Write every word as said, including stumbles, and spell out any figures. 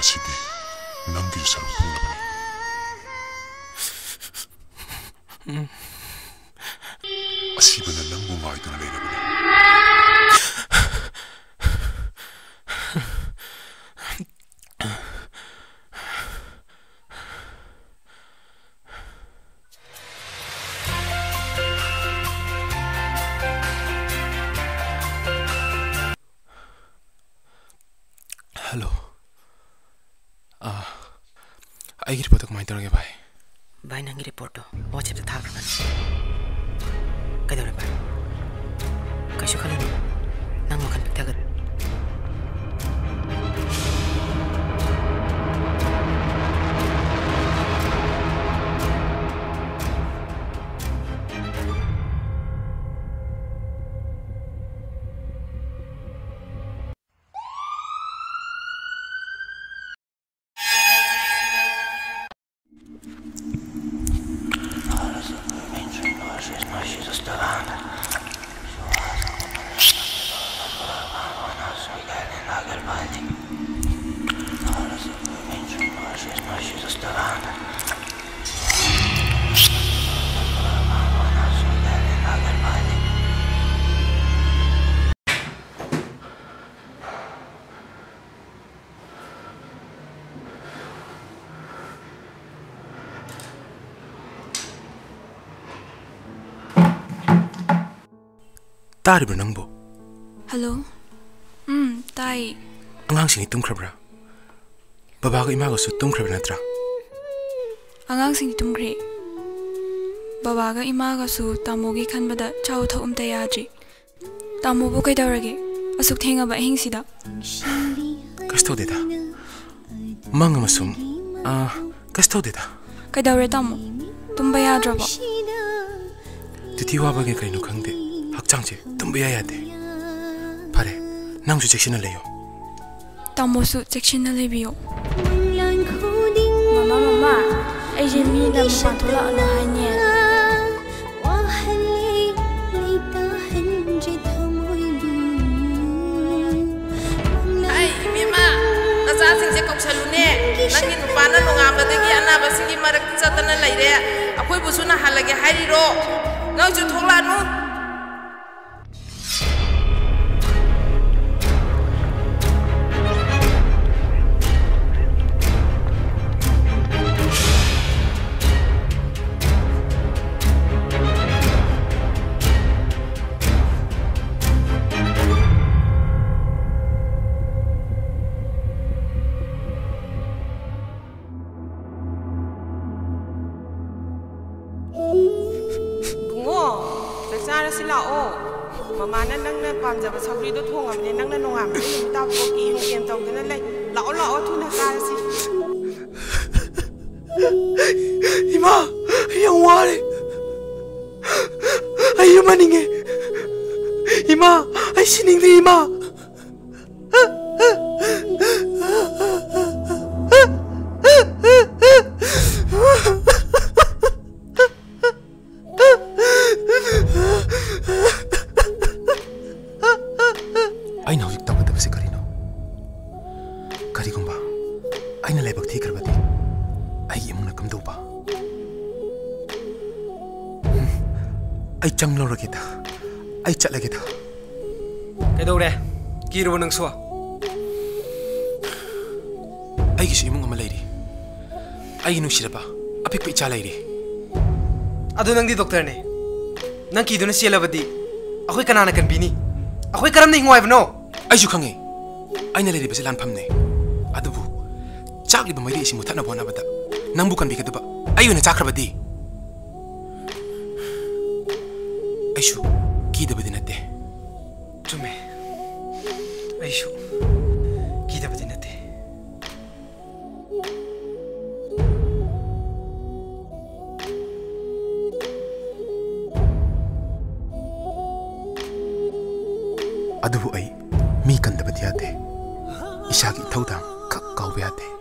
ꯁꯤꯗꯤ ꯅꯪꯒꯤꯁꯨ ꯁꯔꯨꯛ ꯐꯪꯂꯕꯅꯤ꯫ ꯑꯁꯤꯕꯅ ꯅꯪꯕꯨ ꯉꯥꯏꯗꯨꯅ ꯂꯩꯔꯕꯅꯤ꯫ ꯍꯜꯂꯣ꯫ ꯑꯥ, ꯑꯩꯒꯤ ꯔꯤꯄꯣꯔꯠꯇꯣ ꯀꯃꯥꯏꯅ ꯇꯧꯔꯒꯦ, ꯚꯥꯏ? ꯚꯥꯏ, ꯅꯪꯒꯤ ꯔꯤꯄꯣꯔꯠꯇꯣ WhatsApp-ꯇ ꯊꯥꯈ꯭ꯔꯕꯅꯤ꯫ ꯀꯩꯗꯧꯔꯦ, ꯚꯥꯏ? ꯀꯩꯁꯨ ꯈꯜꯂꯨꯅꯨ꯫ ꯅꯪ ꯋꯥꯈꯜ ꯄꯤꯛꯊꯒꯅꯨ꯫ ꯇꯥꯔꯤꯕ꯭ꯔꯥ ꯅꯪꯕꯨ? ꯍꯜꯂꯣ꯫ ꯎꯝ, ꯇꯥꯏ꯫ ꯑꯉꯥꯡꯁꯤꯡꯗꯤ ꯇꯨꯝꯈ꯭ꯔꯕ꯭ꯔꯥ? ꯕꯕꯥꯒ ꯏꯃꯥꯒꯁꯨ ꯇꯨꯝꯈ꯭ꯔꯕ ꯅꯠꯇ꯭ꯔꯥ? ꯑꯉꯥꯡꯁꯤꯡꯗꯤ ꯇꯨꯝꯈ꯭ꯔꯦ꯫ ꯕꯕꯥꯒ ꯏꯃꯥꯒꯁꯨ ꯇꯥꯃꯣꯒꯤ ꯈꯟꯕꯗ ꯆꯥꯕ ꯊꯛ ꯑꯝꯇ ꯌꯥꯗ꯭ꯔꯤ꯫ ꯇꯥꯃꯣꯕꯨ ꯀꯩꯗꯧꯔꯒꯦ? ꯑꯁꯨꯛ ꯊꯦꯡꯉꯕ ꯑꯍꯤꯡꯁꯤꯗ? ꯀꯩꯁꯨ ꯇꯧꯗꯦꯗ꯫ ꯃꯪ ꯑꯃ ꯁꯨꯝ, ꯑꯥ, ꯀꯩꯁꯨ ꯇꯧꯗꯦꯗ꯫ ꯀꯩꯗꯧꯔꯦ, ꯇꯥꯃꯣ? ꯇꯨꯝꯕ ꯌꯥꯗ꯭ꯔꯕꯣ? ꯇꯤꯊꯤ ꯋꯥꯕꯒꯤ ꯀꯩꯅꯣ ꯈꯪꯗꯦ, ꯍꯛꯆꯥꯡꯁꯦ ꯇꯨꯝꯕ ꯏꯌꯥ ꯌꯥꯗꯦ꯫ ꯐꯔꯦ, ꯅꯪꯁꯨ ꯆꯦꯛꯁꯤꯟꯅ ꯂꯩꯌꯣ꯫ ꯇꯥꯃꯣꯁꯨ ꯆꯦꯛꯁꯤꯟꯅ ꯂꯩꯕꯤꯌꯣ꯫ ꯃꯃꯥ, ꯃꯃꯥ, ꯑꯩꯁꯦ ꯃꯤꯅ ꯃꯄꯥꯟ ꯊꯣꯛꯂꯛꯑꯅꯨ ꯍꯥꯏꯅꯦ꯫ ꯑꯩ, ꯏꯕꯦꯝꯃ, ꯅꯆꯥꯁꯤꯡꯁꯦ ꯀꯧꯁꯜꯂꯨ꯫ ꯅꯪꯒꯤ ꯅꯨꯄꯥꯅ ꯅꯣꯡꯉꯥꯟꯕꯗꯒꯤ ꯑꯅꯥꯕꯁꯤꯡꯒꯤ ꯃꯔꯛꯇ ꯆꯠꯇꯅ ꯂꯩꯔꯦ꯫ ꯑꯩꯈꯣꯏꯕꯨꯁꯨ ꯅꯥꯍꯜꯂꯒꯦ ꯍꯥꯏꯔꯤꯔꯣ? ꯅꯪꯁꯨ ꯊꯣꯛꯂꯛꯑꯅꯨ꯫ ꯏꯕꯨꯡꯉꯣ, ꯆꯥꯛ ꯆꯥꯔꯁꯤ ꯂꯥꯛꯑꯣ꯫ ꯃꯃꯥꯅ ꯅꯪꯅ ꯄꯥꯝꯖꯕ ꯁꯧꯒ꯭ꯔꯤꯗꯣ ꯊꯣꯡꯉꯕꯅꯦ, ꯅꯪꯅ ꯅꯣꯡꯉꯥꯟꯕꯗꯩ ꯅꯨꯃꯤꯠ ꯇꯥꯕꯐꯥꯎ ꯀꯤꯝ ꯀꯤꯝ ꯇꯧꯗꯅ ꯂꯩ꯫ ꯂꯥꯛꯑꯣ, ꯂꯥꯛꯑꯣ, ꯊꯨꯅ ꯆꯥꯔꯁꯤ꯫ ꯏꯃꯥ, ꯑꯩ ꯌꯥꯝ ꯋꯥꯔꯦ꯫ ꯑꯩ ꯌꯨꯝ ꯍꯟꯅꯤꯡꯉꯦ꯫ ꯏꯃꯥ, ꯑꯩ ꯁꯤꯅꯤꯡꯗꯦ, ꯏꯃꯥ꯫ ꯑꯩꯅ ꯍꯧꯖꯤꯛ ꯇꯧꯒꯗꯕꯁꯤ ꯀꯔꯤꯅꯣ? ꯀꯔꯤꯒꯨꯝꯕ ꯑꯩꯅ ꯂꯥꯏꯕꯛ ꯊꯤꯈ꯭ꯔꯕꯗꯤ ꯑꯩꯒꯤ ꯏꯃꯨꯡꯅ ꯀꯝꯗꯧꯕ? ꯑꯩ ꯆꯪꯂꯧꯔꯒꯦꯗ, ꯑꯩ ꯆꯠꯂꯒꯦꯗ꯫ ꯀꯩꯗꯧꯔꯦ? ꯀꯤꯔꯕꯣ ꯅꯪꯁꯨ? ꯑꯩꯒꯤꯁꯨ ꯏꯃꯨꯡ ꯑꯃ ꯂꯩꯔꯤ꯫ ꯑꯩꯒꯤ ꯅꯨꯡꯁꯤꯔꯕ ꯑꯄꯤꯛꯄ ꯏꯆꯥ ꯂꯩꯔꯤ꯫ ꯑꯗꯨ ꯅꯪꯗꯤ ꯗꯣꯛꯇꯔꯅꯦ꯫ ꯅꯪ ꯀꯤꯗꯨꯅ ꯆꯦꯜꯂꯕꯗꯤ ꯑꯩꯈꯣꯏ ꯀꯅꯥꯅ ꯀꯟꯕꯤꯅꯤ? ꯑꯩꯈꯣꯏ ꯀꯔꯝꯅ ꯍꯤꯡꯉꯨ ꯍꯥꯏꯕꯅꯣ? ꯑꯩꯁꯨ ꯈꯪꯉꯦ꯫ ꯑꯩꯅ ꯂꯩꯔꯤꯕꯁꯤ ꯂꯥꯟꯐꯝꯅꯦ꯫ ꯑꯗꯨꯕꯨ ꯆꯥꯛꯂꯤꯕ ꯃꯩꯔꯩ ꯑꯁꯤ ꯃꯨꯊꯠꯅꯕ ꯍꯣꯠꯅꯕꯗ ꯅꯪꯕꯨ ꯀꯟꯕꯤꯒꯗꯕ ꯑꯩ ꯑꯣꯏꯅ ꯆꯥꯛꯈ꯭ꯔꯕꯗꯤ? ꯑꯩꯁꯨ ꯀꯤꯗꯕꯗꯤ ꯅꯠꯇꯦ꯫ ꯆꯨꯝꯃꯦ꯫ ꯑꯩꯁꯨ ꯀꯤꯗꯕꯗꯤ ꯅꯠꯇꯦ꯫ ꯑꯗꯨꯕꯨ ꯑꯩ ꯃꯤ ꯀꯟꯗꯕꯗꯤ ꯌꯥꯗꯦ꯫ ꯏꯁꯥꯒꯤ ꯏꯊꯧꯗꯥꯡ ꯈꯛ ꯀꯥꯎꯕ ꯌꯥꯗꯦ꯫